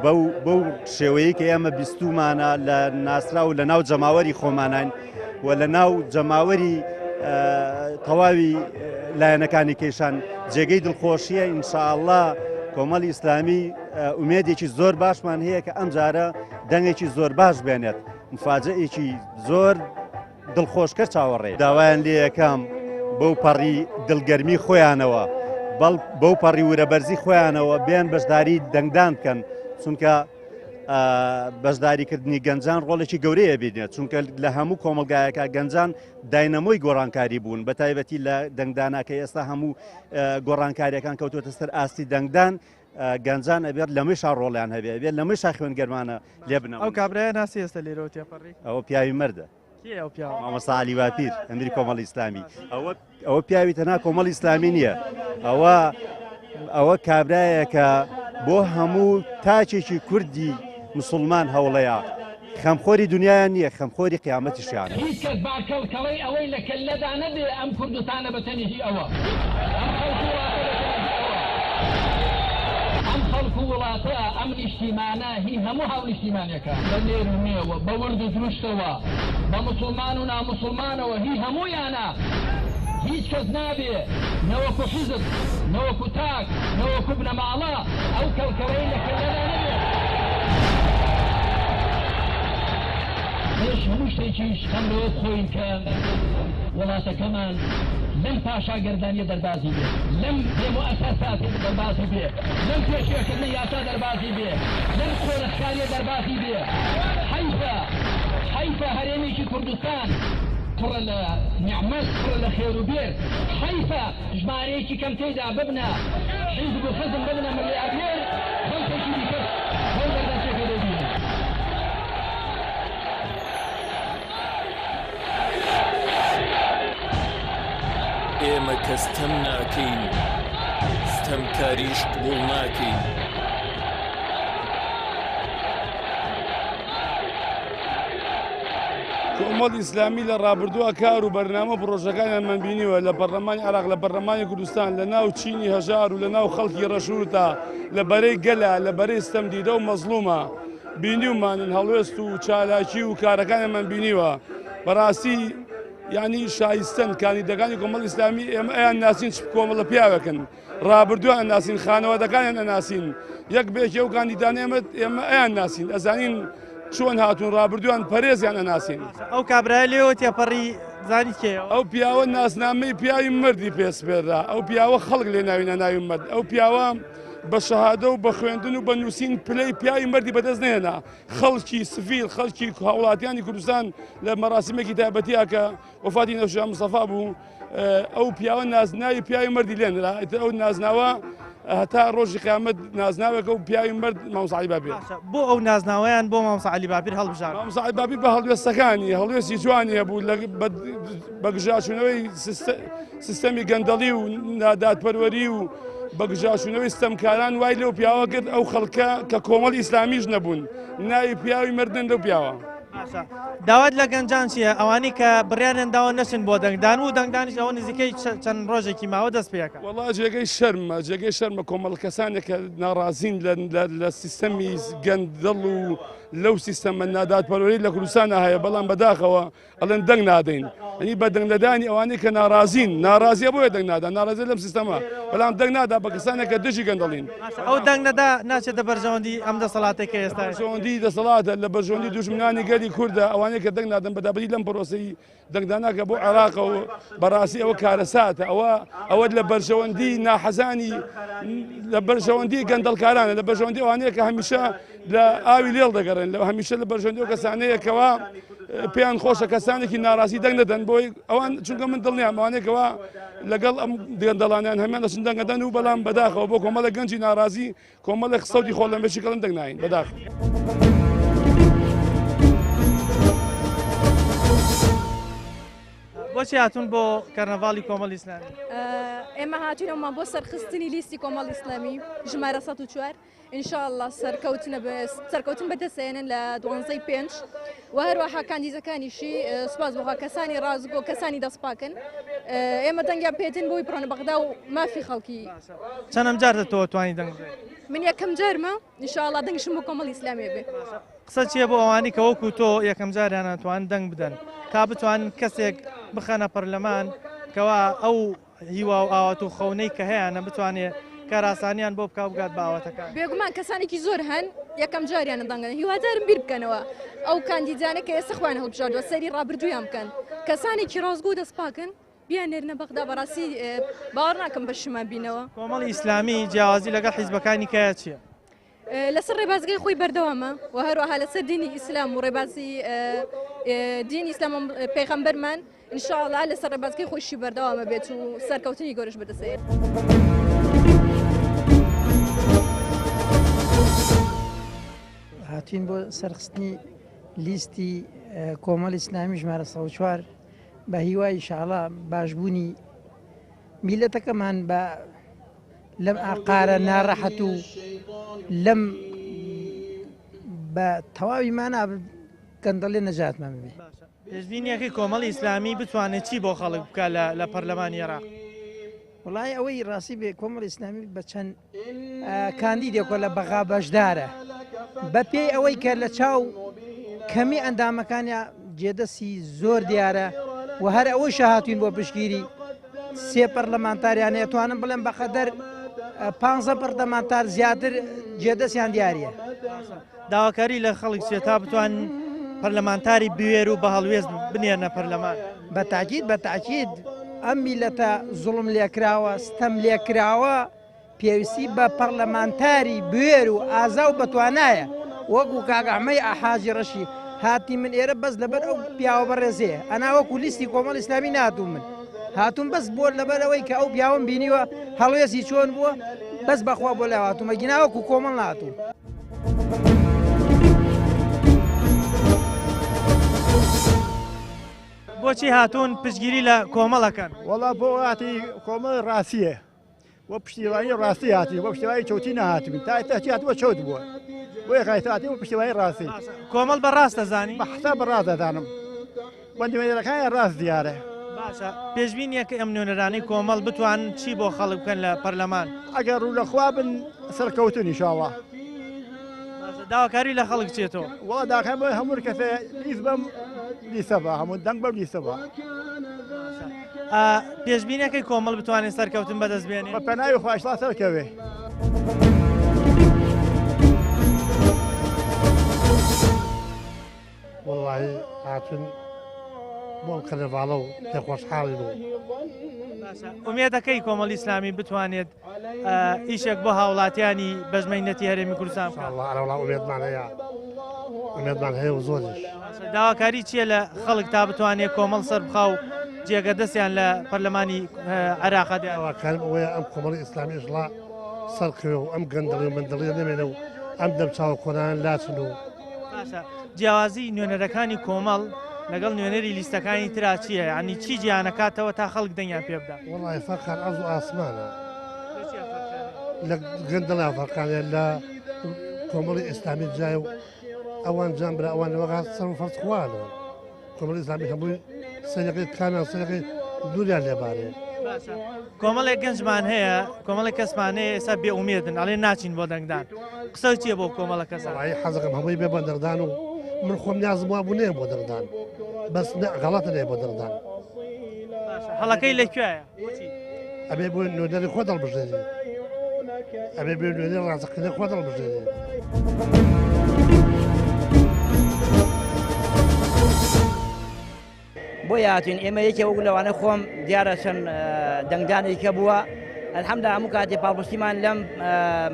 بەو بەو شێوەیە کە ئێمە بیستومانە لە ناسرا و لە ناو جەماوەری خۆمانین و لە ناو جەماوەری تەواوی لایەنەکانی کێشان جێگەی دڵخۆشیە ئینشاءاللە کۆمەڵی ئیسلامی ئومێدێکی زۆر باشمان هەیە کە ئەمجارە دەنگێکی زۆر باش بێنێت مفاجەیەکی زۆر دڵخۆشکەر چاوەڕێ داوایان لێ یەکەم بەو پەڕی دڵگەرمی خۆیانەوە بەڵ بەو پەڕی ورەبەرزی خۆیانەوە بێن بەشداری دەنگدان بکەن چونکە بەشداریکردنی گەنجان ڕۆڵێکی گەورەیە بینێت چونکە لە هەموو کۆمەلگایەکە گەنجان داینەمۆی گۆڕانکاری بوون بە تایبەتی لە دەنگدانەکە ئێستا هەموو گۆڕانکاریەکان کەوتوەتە سەر ئاستی دەنگدان گەنجان ئەبێت لەمەشا ڕۆڵیان هەبێ ئەبێت لەمەشا خوێنگەرمانە لێ بنەوە. ئەو کابرایە ناسی ئێستا لێرەوە تێپەڕی؟ ئەوە پیاوی مەردە. کێیە ئەو پیاوە؟ مامۆستا عەلی باپیر ئەمیری کۆمەڵی ئیسلامی. ئەوە ئەوە پیاوی تەنها کۆمەڵی ئیسلامی نییە ئەوە ئەوە کابرایەکە بۆ هەموو تاکێکی کوردی مسلمان هەوڵەیە خەمخۆری دنیایان نییە خەمخۆری قیامەتیشیانە. هیچ کەس با کەڵکەڵەی ئەوەی لە کەللەدا نەبێ ئەم کوردستانە بە تەنی هی ئەوە، ئەم خەڵک و وڵاتە بە تەنی هی ئەوە، ئەم خەڵک و وڵاتە، ئەم نیشتیمانە هی هەموو هاونیشتیمانێکە، بە نێر و مێوە، بە ورد و درشتەوە، بە موسڵمان و ناموسڵمانەوە هی هەموویانە، هیچ کەس نابێ نە وەکوو حیزب، نە وەکوو تاک، نە وەکوو بنەماڵە ئەو کەڵکەڵەی لە کەللەدا نەبێت. پێش هەموو شتێکیش خەم لەوە بخۆین کە وڵاتەکەمان لەم پاشاگەردانییە دەربازی بێت، لەم بێ موئەسەساتە دەربازی بێ، لەم پێشێلکردنی یاسا دەربازی بێ، لەم قۆرخکارییە دەربازی بێ. حەیفە، حەیفە هەرێمێکی کوردستان پڕە لە نیعمەت، پڕە لە خێروبێر، حەیفە ژمارەیەکی کەم تێیدا ببنە حیزب و خزم، ببنە ملیاردێر، خەڵکێکی دیکەش بەو دەردەچێکە دەبینن. ئێمە کە ستەم ناکەین، ستەمکاریش قبوڵ ناکەین. کۆمەڵی ئیسلامی لە ڕابردووە کار و بەرنامە و پڕۆژەکانیانمان بینیوە لە پەرلەمانی عێراق لە پەرلەمانی کوردستان لە ناو چینی هەژار و لە ناو خەڵکی ڕەشورتا لە بەرەی گەلە لە بەرەی ستەمدیدە و مەزڵومە بینیومانن هەڵوێست و چالاکی و کارەکانیانمان بینیوە بەڕاستی یعنی شایستەن کاندیدەکانی کۆمەڵی ئیسلامی ئێمە ئەیان ناسین چ کۆمەڵە پیاوێکن ڕابردوویان ئەناسین خانەوادەکانیان ئەناسین یەک بە یەکی ئەو کاندیدانە ئێمە ئێمە ئەیان ناسین ئەزانین چۆن هاتوون ڕابردوویان پەرێزیان ئەناسین. ئەو کابرایە لێوە تێپەڕی زانیت کێیە؟ ئەو پیاوە ناسنامەی پیاوی مەردی پێ سپێررا ئەو پیاوە خەڵک لێ ناوینە ناوی مەرد ئەو پیاوە بە شەهادە و بە خوێندن و بە نووسین پلەی پیاوی مەردی بەدەست نەهێنا خەڵکی سڤیل خەڵکی هاوڵاتیانی کوردستان لە مەراسیمێکی تایبەتیە کە وەفاتی نەوشیروان مستەفا بوو ئەو پیاوە نازناوی پیاوی مەردی لێنرا ئیتر ئەو نازناوە هەتا ڕۆژی قیامەت نازناوێکە و پیاوی مەرد مامۆستا عەلی باپیر بۆ ئەو نازناوەیان بۆ مامۆستا عەلی باپیر هەڵبژارد مامۆستا عەلی باپیر بە هەڵوێستەکانی هەڵوێستی جوانی هەبوو بە گژاچوونەوەی سیستەمی گەندەڵی و نادادپەروەری و بە گژاچوونەوەی ستەمکاران وای لەو پیاوە کرد ئەو خەڵکە کە کۆمەڵی ئیسلامیش نەبوون ناوی پیاوی مردن لەو پیاوە. باشە داوات لە گەنجان چییە ئەوانەی کە بڕیاریان داوە نەچن بۆ دەنگدان و دەنگدانیش ئەوە نزیکەی چەند ڕۆژێکی ماوە دەست پێکە وەڵا جێگەی شەرمە جێگەی شەرمە کۆمەڵ کەسانێک کە ناڕازین لە سیستەمی گەندەڵ و لەو سیستەمە نادادپەروەری لە کوردستانە هەیە، بەڵام بەداخەوە ئەڵێن دەنگ نادەین. یعنی بە دەنگ نەدانی ئەوانەی کە ناڕازین، ناڕازیە بۆیە دەنگ نادا، ناڕازیە لەم سیستەمە، بەڵام دەنگ نادا بە کەسانێک کە دژی گەندەڵین. ئەو دەنگ نەدا ناچێتە بەرژەوەندی ئەم دەسەڵاتەی کە ئێستا بەرژەوەندی دەسەڵاتە، لە بەرژەوەندی دوژمنانی گەلی کوردە، ئەوانەی کە دەنگ نادەن بەدابەتی لەم پرۆسەی دەنگداناکە بۆ عێراقە و بەڕاستی ئەوە کارەساتە، ئەوە لە بەرژەوەندی ناحەزانی، لە بەرژەوەندی گەندەڵکارانە، لە بەرژەوەندی ئەوانەیە کە هەمیشە لە ئاوی لێڵ دەگەڕێن، لە هەمیشە لە بەرژەوەندی ئەو کەسانەیە کەوا پێیان خۆشە کەسانێکی ناڕازی دەنگ نەدەن بۆی ئەوان، چونکە من دڵنیام ئەوانەیە کەوا لەگەڵ ئەم گەندەڵانیان هەمیان دەچن دەنگەدەن و بەڵام بەداخەوە بۆ کۆمەڵە گەنجی ناڕازی کۆمەڵێک سەوتی خۆڵەمێشی کەڵن دەنگ ناین بەداخەوە. بۆچی هاتوون بۆ کەرنەڤاڵی کۆمەڵی ئیسلامی؟ ئێمە هاتوینەوەمان بۆ سەرخستنی لیستی کۆمەڵی ئیسلامی ژمارە 104 ئینشاءاللە سەرکەوتن بەدەستێنن لە دوانزەی پێنج و هەروەها کاندیدەکانیشی سوپاس بۆ خوا کەسانی ڕاستگۆ کەسانی دەستپاکن ئێمە دەنگیان پێدن بۆی بڕۆنە بەغدا و مافی خەڵکی. چەندەم جارتە تۆ توانی دەنگ بدەیت؟ من یەکەم جارمە ئینشاءاللە دەنگشم بۆ کۆمەڵی ئیسلامی بێ. قسە چییە بۆ ئەوانەی کە وەکو تۆ یەکەم جاریانە توان دەنگ بدەن تا بتوانن کەسێک بخەنە پەرلەمان کەوا ئەو هیوا و ئاوات و خەونەی کە هەیانە بتوانێ کارئاسانیان بۆ بکا و بگات بە ئاواتەکان. بێگومان کەسانێکی زۆر هەن یەکەم جاریانە دەنگدەن، هیوادارم بیر بکەنەوە ئەو کاندیدانە کە ئێستا خۆیان هەڵبژاردووە سەیری ڕابردوویان بکەن، کەسانێکی ڕاستگۆ و دەستپاکن بیاننێرنە بەغدا، بەڕاستی باوەڕ ناکەم پەشیمان بینەوە. کۆمەڵی ئیسلامی جیاوازی لەگەڵ حیزبەکانی کەیە چییە؟ لەسەر ڕێبازگەی خۆی بەردەوامە و هەروەها لەسەر دینی ئیسلام و ڕێبازی دینی ئیسلام و پێغەمبەرمان ئینشاءڵڵا لەسەر ڕێبازگەی خۆیشی بەردەوامە بێت و سەرکەوتنی گەورەش بەدەستێت. هاتوین بۆ سەرخستنی لیستی کۆمەڵی ئیسلامی ژمارە 104 بە هیوای ئینشاءڵڵا باشبوونی میلەتەکەمان بە لەم ئاقارە ناڕەحەت و لەم بە تەواوی مانا گەندەڵێ نەجاتمان ببێ. پێشبینیەکەی کۆمەڵی ئیسلامی بتوانێت چی بۆ خەڵک بکا لە پەرلەمانی عێراق؟ وڵی ئەوەی ڕاستی بێ کۆمەڵی ئیسلامی بە چەند کاندیدێکۆ لە بەغا بەشدارە بە پێی ئەوەی کە لە چاو کەمی ئەندامەکانیا جێدەستی زۆر دیارە و هەر ئەوەیشە هاتوین بۆ پشتگیری سێ پەرلەمانتاریان ئەتوانم بڵێم بەقەدەر پ پەرلەمانتار زیاتر جێدەستیان دیارە. داواکاری لە خەڵک چیە تا بتوان پەرلەمانتاری بوێر و بە هەڵوێست بنێرنە پەرلەمان؟ بە تاکید بە تاکید ئەم میلەتە زوڵم لێکراوە ستەم لێکراوە پێویستی بە پەڕلەمانتاری بوێر و ئازا و بەتوانایە وەکو کاک ئەحمەی حاجی ڕەشی هاتی من ئێرە بەس لەبەر ئەو پیاوە بەڕێزەیە ئەنا وەکو لیستی کۆمەڵ ئیسلامی ناتوم من هاتوم بەس بۆ لەبەر ئەوەی کە ئەو پیاوم بینیوە هەڵوێستی چۆن بووە بەس بەخوا بۆ لای هاتوومە گینا وەکو کۆمەڵ ناتوم. بۆچی هاتوون پشتگیری لە کۆمەڵ ئەکەن؟ وەڵا بۆ هاتی کۆمەڵ ڕاستیە بۆ پشتیوانی ڕاستی هاتین بۆ پشتیوانی چەوتی نەهاتبین تا ئێستا چی هاتووە چەوت بووە بۆیە خایسە هاتین بۆ پشتیوانی ڕاستی کۆمەڵ بە ڕاست دەزانی بە حساب بە ڕاست دەزانم بە نوێنەرەکانی ڕاست دیارە باشە پێشبینیە کە ئەم نوێنەرانەی کۆمەڵ بتوانن چی بۆ خەڵک بکەن لە پەرلەمان ئەگەر ڕوو لە خوا بن سەرکەوتن ئینشاڵڵا داواکاری لە خەڵک چێتەوە وەڵا داخای بۆ هەموو کەسێ لیست بەم لیستە بە هەموو دەنگ بەم لیستە بە پێشبینەکەی کۆمەڵ بتوانێت سەرکەوتن بەدەست بێنێ؟ بە پەناوی خوا ئیشڵا سەرکەوێ. وەڵاهی هاتوون بۆ ئەم کەرنەڤاڵە و پێخۆشحاڵین و. ئومێدەکەی کۆمەڵی ئیسلامی بتوانێت ئیشێک بۆ هاوڵاتیانی بەژمەینەتی هەرێمی کوردستان بکات؟ ئینشاڵڵا ئەرەوەڵا ئومێدمان هەیە ئومێدمان هەیە و زۆریش. داواکاری چییە لە خەڵک تا بتوانێت کۆمەڵ سەربخا و جێگە دەستیان لە پەرلەمانی عێراقا دیار؟ داواکارم ئەوەیە ئەم کۆمەڵی ئیسلامی ئیشڵا سەرکەوێ و ئەم گەندەڵی و مندەڵیە نەمێنێ و ئەم دەمچاوە کۆنانە لاچن و باشە جیاوازی نوێنەرەکانی کۆمەڵ لەگەڵ نوێنەری لیستەکانی ترا چییە یعنی چی جیانەکاتەوە تا خەڵک دەنگیان پێ بدا؟ وەڵی فەرقان ئەرز و ئاسمانە لە گەندەڵیان فەرقانە لە کۆمەڵی ئیسلامی جای و ئەوان جان برا ئەوان لەوەغا سەر و فەرز خوانە کۆمەڵی ئیسلامی هەمووی سەرەکەی کامیان سەرەکەی دووریان لێبارێ. کۆمەڵێک گەنجمان هەیە، کۆمەڵێک کەسمان هەیە ئێستا بێ ئومێدن، ئەڵێن ناچین بۆ دەنگدان. قسە چییە بۆ کۆمەڵە کەسان؟ وەڵایی حەزەکەم هەمووی بێ بۆ دەنگدان و من خۆم نیازم وابوو نەیەم بۆ دەنگدان، بەس غەڵەتە نەیە بۆ دەنگدان. باشە هەڵەکەی لە کوێیە؟ بۆچی؟ ئەبێ بۆ نوێنەری خۆت هەڵبژێری، ئەبێ بۆ نوێنەری ڕاستەقینە خۆت هەڵبژێری. بۆیە هاتوین ئێمە یەکێ وەکو لەوانە خۆم دیارە چەند دەنگدانێکە بووە الحمد هەموو کاتێ پاڵپشتیمان لەم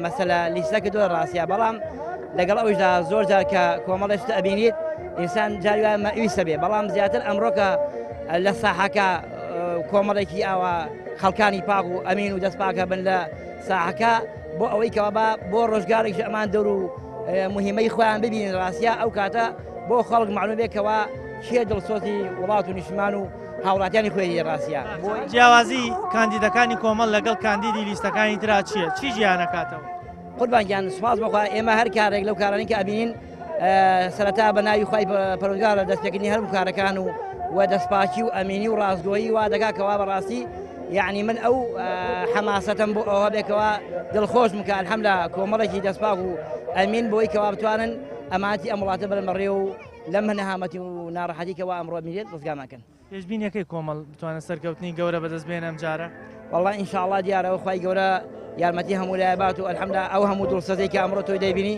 مەسەلە لیستە کردووە ڕاستە بەڵام لەگەڵ ئەوشدا زۆر جار کە کۆمەڵێک شت ئەبینیت ئینسان جاری وایە مەئویسە بێ بەڵام زیاتر ئەمڕۆکە لە ساحەکە کۆمەڵێکی ئاوا خەڵکانی پاک و ئەمین و دەست پاکە بن لە ساحەکە بۆ ئەوەی کەوا با بۆ ڕۆژگارێکی ئەمان دەور و مهمەی خۆیان ببینن ڕاستە ئەو کاتە بۆ خەڵک معلوم بێ کەوا کێ دڵسۆزی وڵات و نیشتمان و هاوڵاتیانی خۆیەتی ڕاستە. جیاوازی کاندیدەکانی کۆمەڵ لەگەڵ کاندیدی لیستەکانی ترا چییە؟ چی جیانەکاتەوە؟ قوربان گیان سوپاس بۆ خوا ئێمە هەر کارێک لەو کارانەی کە ئەبینین سەرەتا بە ناوی خوای پەروەردگارە دەستپێکردنی هەر کارەکان و و دەستپاکی و ئەمینی و ڕاستگۆیی وا دەکا کەوا بەڕاستی یعنی من ئەو حەماسەتم بۆ ئەوە بێکەوە دڵخۆشم کە الحمدلله کۆمەڵێکی دەستپاک و ئەمین بۆی کەوا بتوانن ئەمانەتی ئەم وڵاتە بەرن بەڕێ و لەم نەهامەتی و ناڕەحەتی کە وا ئەمڕۆ میرێت ڕزگارمان کەن. پێشبینیەکەی کۆمەڵ بتوانێت سەرکەوتنی گەورە بەدەست بێنێ ئەم جارە؟ وەڵا ان شاء اللە دیارە خوای گەورە یارمەتی هەموو لایە بات و الحمدللە ئەو هەموو دڵسەزەی کە ئەمڕۆ تۆی دەیبینی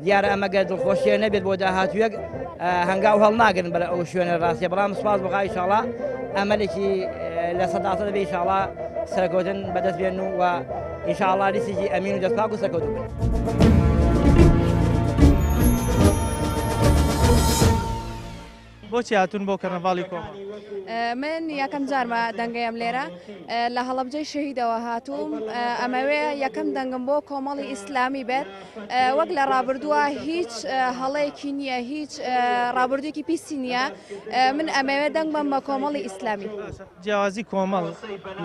دیارە ئەمە گەر دڵخۆشیە نەبێت بۆ داهاتوویەک هەنگاو هەڵناگرن بەرە ئەو شوێنە ڕاستیە بەڵام سوپاس بۆ خوا ان شاء اللە ئەمەلێکی 100% دەبێ ان شاء اللە سەرکەوتن بەدەست بێن و ان شاء اللە لیستێکی ئەمین و دەستپاک و سەرکەوتوو بن. بۆچی هاتوون بۆ کەرنەڤاڵی کۆمەڵ؟ من یەکەم جارمە دەنگەیەم لێرە لە هەڵەبجەی شەهیدەوە هاتووم ئەمەوێ یەکەم دەنگم بۆ کۆمەڵی ئیسلامی بێت وەک لە ڕابردووە هیچ هەڵەیەکی نییە هیچ ڕابردوویەکی پیسی نییە من ئەمەوێ دەنگ بەم بە کۆمەڵی ئیسلامی. جیاوازی کۆمەڵ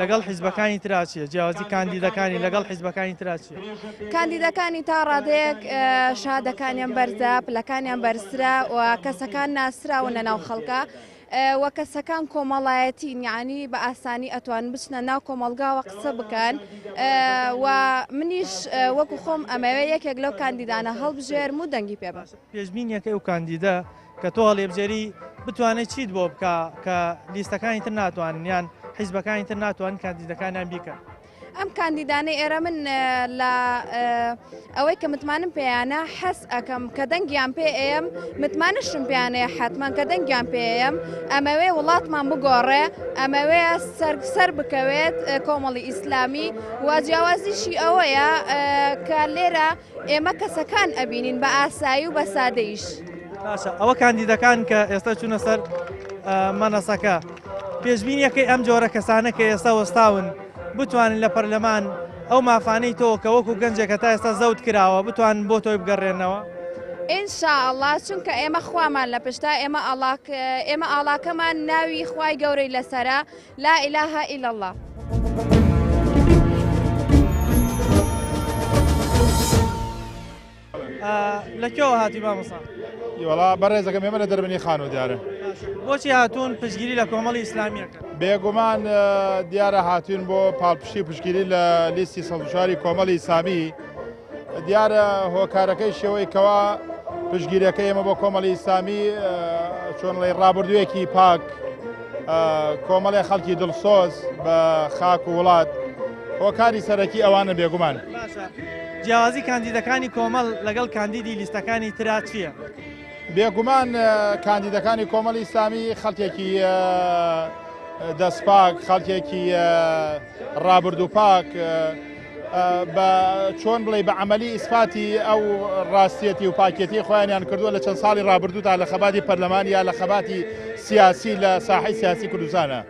لەگەڵ حیزبەکانی ترا چییە؟ جیاوازی کاندیدەکانی لەگەڵ حیزبەکانی ترا چییە؟ کاندیدەکانی تا ڕادەیەک شادەکانیان بەرزە، پلەکانیان بەرزترە و کەسەکان ناسراون لە ناو خەڵکە و کەسەکان کۆمەڵایەتین یعنی بە ئاسانی ئەتوان بچنە ناو کۆمەڵگاوە قسە بکەن و منیش وەکو خۆم ئەمەوێ یەکێک لەو کاندیدانە هەڵبژێرم و دەنگی پێ بەم. پێشبینیەکەی ئەو کاندیدە کە تۆ هەڵیبژێری بتوانێت چیت بۆ بکا کە لیستەکانی تر ناتوانن یان حیزبەکانی تر ناتوانن کاندیدەکانیان بیکەن؟ ئەم کاندیدانەی ئێرە من لە ئەوەی کە متمانم پێیانە حەز ئەکەم کە دەنگیان پێ ئەیەم متمانەشم پێیانەیە حتمما کە دەنگیان پێیەم ئەمەوێ وڵاتمان بگۆڕێ ئەمەوێ سەر سەر بکەوێت کۆمەڵی ئیسلامی و جیاوازیشی ئەوەیە کە لێرە ئێمە کەسەکان ئەبینین بە ئاسایی و بە سادەیش. باشە ئەوە کاندیدەکان کە ئێستا چوونە سەر مەنەسەکە پێشبینیەکەی ئەم جۆرە کەسانە کە ئێستا وەستاون بتوانن لە پەرلەمان ئەو مافانەی تۆ کە وەکو گەنجێکە تا ئێستا زەوت کراوە بتوانن بۆ تۆی بگەڕێنەوە؟ إن شاء الله چونکە ئێمە خوامان لە پشتە ئێمە ئێمە ئاڵاکەمان ناوی خوای گەورەی لەسەرە لا اله الا اللە. لە کوێوە هاتووی مامۆستا؟ وەڵا بەڕێزەکەم ئێمە لە دەربەنی خانوو دیارە. بۆچی هاتوون پشتگیری لە کۆمەڵی ئیسلامیەکەن؟ بێگومان دیارە هاتوین بۆ پاڵپشتی و پشتگیری لە لیستی 104 کۆمەڵی ئیسلامی دیارە هۆکارەکەی شێوەی کەوا پشتگیریەکە ئێمە بۆ کۆمەڵی ئیسلامی چۆن ڵێ ڕابردوویەکی پاک کۆمەڵی خەڵکی دڵسۆز بە خاک و وڵات هۆکاری سەرەکی ئەوانە بێگومان. جیاوازی کاندیدەکانی کۆمەڵ لەگەڵ کاندیدی لیستەکانی ترا چییە؟ بێگومان کاندیدەکانی کۆمەڵی ئیسلامی خەڵکێکی دەستپاک خەڵکێکی ڕابردوو پاک بە چۆن بڵێ بە عملی ئیسپاتی ئەو ڕاستیەتی و پاکێتی خۆیانیان کردووە لە چەند ساڵی ڕابردوودا لە خەباتی پەرلەمان یا لە خەباتی سیاسی لە ساحەی سیاسی کوردستانە.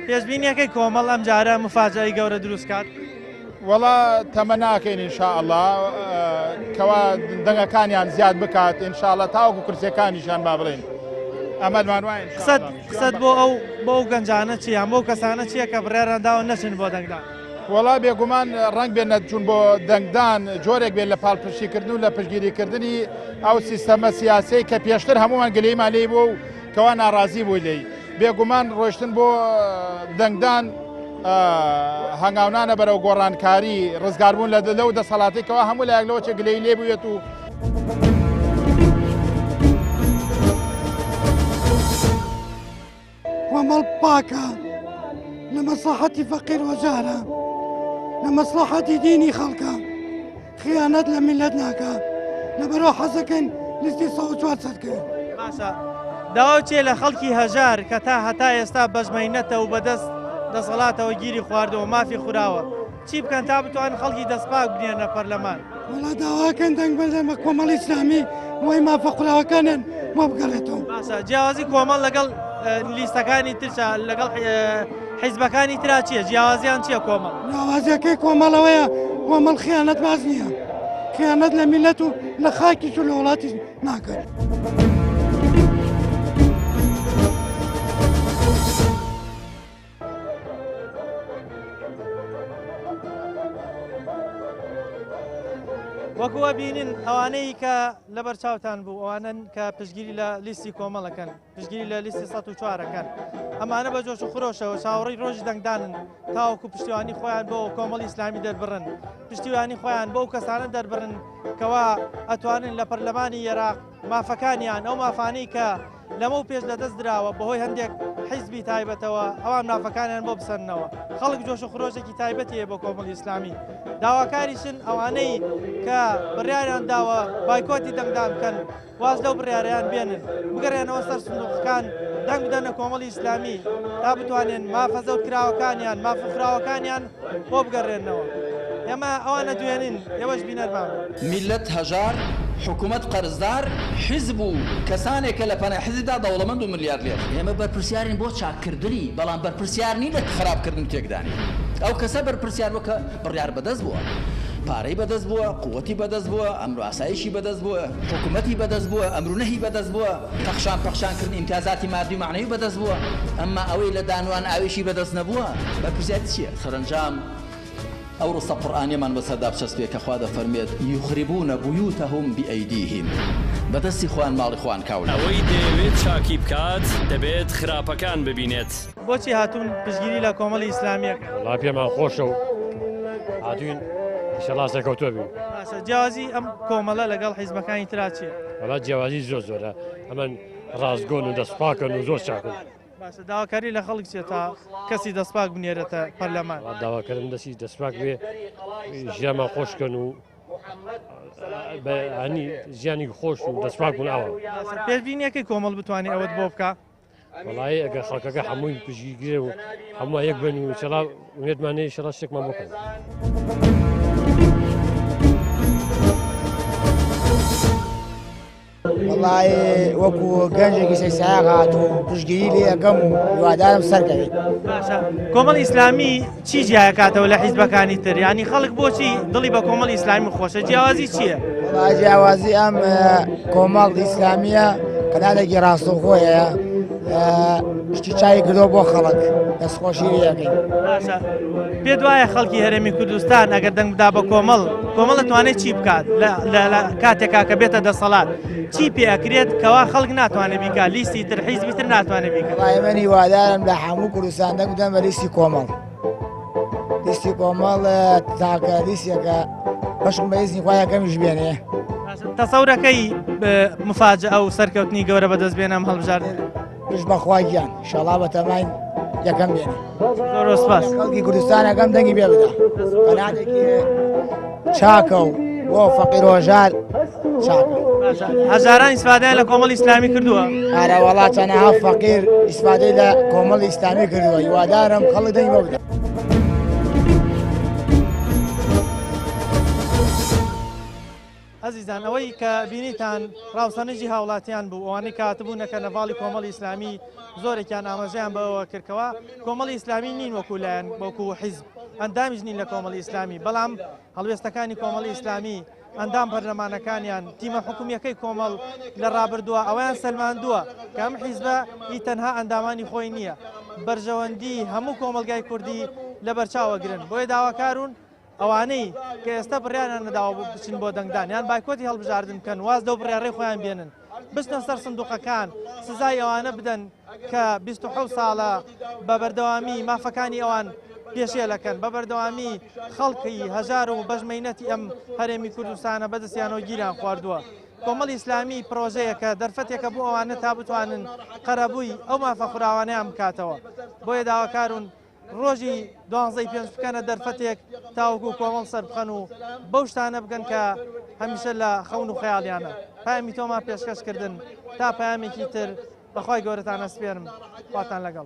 پێشبینیەکەی کۆمەڵ ئەم جارە مفاجای گەورە دروست کات؟ وەڵا تەمەناکەین ان شاء اللە کەوا دەنگەکانیان زیاد بکات ان شاء اللە تاوەکو کورسیەکانیشیان با بڵێین ئەمەلمان وایە ان شاء قسەت اللە. قسەت بۆ ئەو بۆ ئەو گەنجانە چییە یان بۆ ئەو کەسانە چییە کە بڕیاریان داوە نەچن بۆ دەنگدان؟ وەڵا بێگومان ڕەنگ بێت نەچوون بۆ دەنگدان جۆرێک بێت لە پاڵپشتیکردن و لە پشتگیریکردنی ئەو سیستەمە سیاسیەی کە پێشتر هەموومان گلەییمان لێی بووە و کەوا ناڕازی بووی لێی. بێگومان ڕۆیشتن بۆ دەنگدان هەنگاونانە بەرەو گۆڕانکاری، ڕزگاربوون لە لەو دەسەڵاتەی کەوا هەموو لایەک لەوە چێ گلەیی لێ بووێت و کۆمەڵ پاکە لە مەسڵەحەتی فەقیر وەجارە لە مەسڵەحەتی دینی خەڵکە خیانەت لە میلەت ناکا لەبەرەوە حەزەکەین لیستی 104 سەرکەوێت. باشە داوا چیە لە خەڵکی هەژار کە تا هەتا ئێستا بەشمەینەتە و بەدەست دەسەڵاتەوە گیری خواردووە مافی خوراوە چی بکەن تا بتوانن خەڵکی دەستپاک بنێرنە پەرلەمان؟ وەڵا داواکەن دەنگ بدەن بە کۆمەڵی ئیسلامی بۆی مافە خوراوەکانیان بۆ بگەڕێتەوە. باشە جیاوازی کۆمەڵ لەگەڵ لیستەکانی ترچە لەگەڵ حیزبەکانی ترا چییە جیاوازیان چییە کۆمەڵ؟ جیاوازیەکەی کۆمەڵەوەیە کۆمەڵ خیانەت باز نییە خیانەت لە میلەت و لە خاکیش و لە وڵاتیش ناکات. وەکو ئەبینن ئەوانەی کە لەبەر چاوتان بوو ئەوانن کە پشتگیری لە لیستی کۆمەڵەکەن پشتگیری لە لیستی 104ەکەن ئەمانە بە جۆش و خرۆشەوە چاوەڕێی ڕۆژی دەنگدانن تاوەکو پشتیوانی خۆیان بۆ کۆمەڵی ئیسلامی دەربڕن پشتیوانی خۆیان بۆ کەسانە دەربڕن کەوا ئەتوانن لە پەرلەمانی عێراق مافەکانیان ئەو مافانەی کە لەمەو پێش لەدەست دراوە بەهۆی هەندێک حیزبی تایبەتەوە ئەوان مافەکانیان بۆ بسەننەوە خەڵک جۆش و خرۆشێکی تایبەتی هەیە بۆ کۆمەڵی ئیسلامی داواکاریشن ئەوانەی کە بڕیاریان داوە بایکۆتی دەنگدان بکەن واز لەو بڕیارەیان بێنن بگەڕێنەوە سەر سندوقەکان دەنگ بدەنە کۆمەڵی ئیسلامی تا بتوانێن مافە زەوتکراوەکانیان مافە خراوەکانیان بۆ بگەڕێنەوە ئێمە ئەوان ئەدوێنین ئێوەش بینەرمان بن. میللەت هەژار، حکومەت قەرزدار، حیزب و کەسانێک کە لە پەنای حیزبدا دەوڵەمەند و ملیاردێر. ئێمە بەرپرسیارین بۆ چاککردنی، بەڵام بەرپرسیار نین لە خراپکردن و تێکدانی. ئەو کەسە بەرپرسیار بووە کە بڕیار بەدەست بووە، پارەی بەدەست بووە، قوتی بەدەست بووە، ئەمن و ئاسایشی بەدەست بووە، حکومەتی بەدەست بووە، ئەمر و نەهی بەدەست بووە، تەخشان پەخشان کردنی ئیمتیازاتی مادی و مەعنەوی بەدەست بووە، ئەمما ئەوەی لە دانوان ئاوێکی بەدەست نەبووە، بەرپرسیاری چییە؟ سەرەنجام ئەو ڕستە قورئانیەمان بەسەردا بچەسپێ کە خوا دەفەرموێت، یخربون بیوتهم بایدیهم، بە دەستی خۆیان ماڵی خۆیان کاول دەکەن. ئەوەی دەیەوێت چاکی بکات، دەبێت خراپەکان ببینێت. بۆچی هاتوون پشتگیری لە کۆمەڵی ئیسلامی ئەکەن؟ وەڵا پێمان خۆشە و هاتوین ئیشەڵا سەرکەوتوو بین. باشە جیاوازی ئەم کۆمەڵە لەگەڵ حیزبەکانی ترا چییە؟ وەڵا جیاوازی زۆر زۆرە ئەمن ڕاستگۆن و دەستپاکن و زۆر چاکن. باشە داواکاری لە خەڵک چیە تا کەسی دەستپاک بنێرێتە پەرلەمان؟ داواکردن دەستی دەستپاک بێ ژیانمان خۆشکەن و هەنی ژیانی خۆش و دەستپاک بوون ئاوا. پێشبینیەکەی کۆمەڵ بتوانێت ئەوەت بۆ بکە؟ وەڵایی ئەگەر خەڵکەکە هەمووی پشتگیرگرێ و هەمووان یەک بن و ئینشەڵا ئومێدمان هەیە ئینشەڵا شتێکمان بۆ بکەن. وەڵایی وەکو گەنجێکی سەیسایق هاتووم پشتگیری لێ ئەکەم و هیوادارم سەرکەوێت. باشە کۆمەڵی ئیسلامی چی جیاکاتەوە لە حیزبەکانی تر یانی خەڵک بۆچی دڵی بە کۆمەڵی ئیسلامی خۆشە جیاوازی چییە؟ وەڵا جیاوازی ئەم کۆمەڵ ئیسلامیە کەنالێکی ڕاستەوخۆیە شتی چای کردەوە بۆ خەڵک دەستخۆشی لێ ئەکەین. باشە پێت وایە خەڵکی هەرێمی کوردستان ئەگەر دەنگ بدا بە کۆمەڵ کۆمەڵ دەتوانێت چی بکات لە کاتێکا کە بێتە دەسەڵات چی پێ ئەکرێت کەوا خەڵک ناتوانێت بیکات لیستی تر حیزبی تر ناتوانێت بیکات؟ وەڵای من هیوادارم لە هەموو کوردستان دەنگ بدەن بە لیستی کۆمەڵ لیستی کۆمەڵ تاکە لیستێکە بەشم بە ئیزنی خوا یەکەمیش بێنێ. تەسەورەکەی مفاجئە و سەرکەوتنی گەورە بەدەست بێنە ئەم هەڵبژاردنە؟ پشت بەخوا گیان ئیشەڵا بەتەماین یەکەم بێنێ. زۆر سپاس. خەڵکی کوردستان ئەگەم دەنگی بێ بدە قەناتێکی چاکە و بۆ فەقیر هۆژار چاکە. هەژاران ئیسفادەیان لە کۆمەڵی ئیسلامی کردووە؟ ئارە وەڵا چەنەها فەقیر ئیسفادەی لە کۆمەڵی ئیسلامی کردووە هیوادارم خەڵک دەنگی بۆ بدە. ئەزیزان ئەوەی کە بینیتان ڕاوسەنجی هاوڵاتیان بوو ئەوانەی کە هاتبوونە کەرنەڤاڵی کۆمەڵی ئیسلامی زۆرێکیان ئاماژەیان بەوە کرد کەوا کۆمەڵی ئیسلامی نین وەکو لایەن وەکو حیزب ئەندامیش نین لە کۆمەڵی ئیسلامی بەڵام هەڵوێستەکانی کۆمەڵی ئیسلامی ئەندام پەرلەمانەکانیان تیمە حکومیەکەی کۆمەڵ لە ڕابردووە ئەویان سەلماندووە کە ئەم حیزبە ئی تەنها ئەندامانی خۆی نییە بەرژەوەندی هەموو کۆمەڵگای کوردی لەبەرچاوەگرن بۆیە داواکارون ئەوانەی کە ئێستا بڕیاریان نەداوە بچن بۆ دەنگدان یان بایکۆتی هەڵبژاردن بکەن واز لەو بڕیارەی خۆیان بێنن بچنە سەر سندوقەکان سزای ئەوانە بدەن کە 27 ساڵە بە بەردەوامی مافەکانی ئەوان پێشێلەکەن بە بەردەوامی خەڵکی هەژار و بەژمەینەتی ئەم هەرێمی کوردستانە بەدەستیانەوە گیریان خواردووە. کۆمەڵی ئیسلامی پرۆژەیەکە دەرفەتێکە بۆ ئەوانە تا بتوانن قەرەبووی ئەو مافە خوراوانەیان بکاتەوە. بۆیە داواکارون ڕۆژی دوانزەی پێنج بکەنە دەرفەتێک تاوەکو کۆمەڵ سەربخەن و بەو شتانە بگەن کە هەمیشە لە خەون و خەیاڵیانە. پەیامی تۆمان پێشکەش کردن تا پەیامێکی تر بەخوای گەورەتان ئەسپێرم خواتان لەگەڵ.